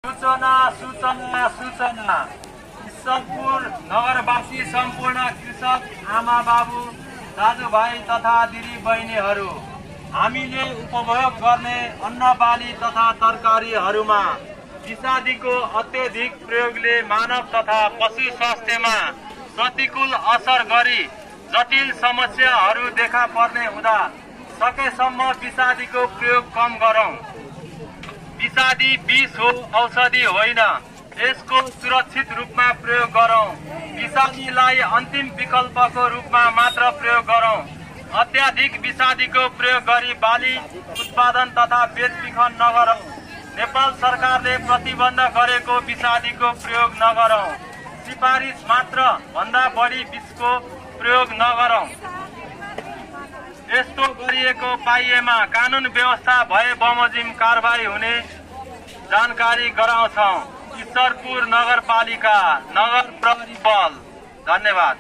सूचना सूचना सूचना ईश्वरपुर नगरवासी सम्पूर्ण कृषक आमा बाबु दाजुभाइ तथा दिदी बहिनीहरू, हामीले उपभोग गर्ने अन्न बाली तथा तरकारीहरूमा विषादीको अत्यधिक प्रयोगले मानव तथा पशु स्वास्थ्यमा प्रतिकूल असर गरी जटिल समस्याहरू देखा पर्ने हुँदा सकेसम्म विषादीको प्रयोग कम गरौं। विषादी विष हो, औषधि होइन। यसको सुरक्षित रूपमा प्रयोग गरौं। विषादीलाई अन्तिम विकल्पको रूपमा मात्र प्रयोग गरौं। अत्याधिक विषादीको प्रयोग गरी बाली उत्पादन तथा बेचबिखन नगरौं। नेपाल सरकारले प्रतिबन्ध गरेको विषादीको प्रयोग नगरौं। सिफारिस मात्र भन्दा बढी विषको प्रयोग नगरौं। यस्तो गरिएको पाइएमा कानून व्यवस्था भए बमोजिम कारबाही हुने जानकारी गराउँछौं। ईश्वरपुर नगरपालिका नगर प्रहरी बल। धन्यवाद।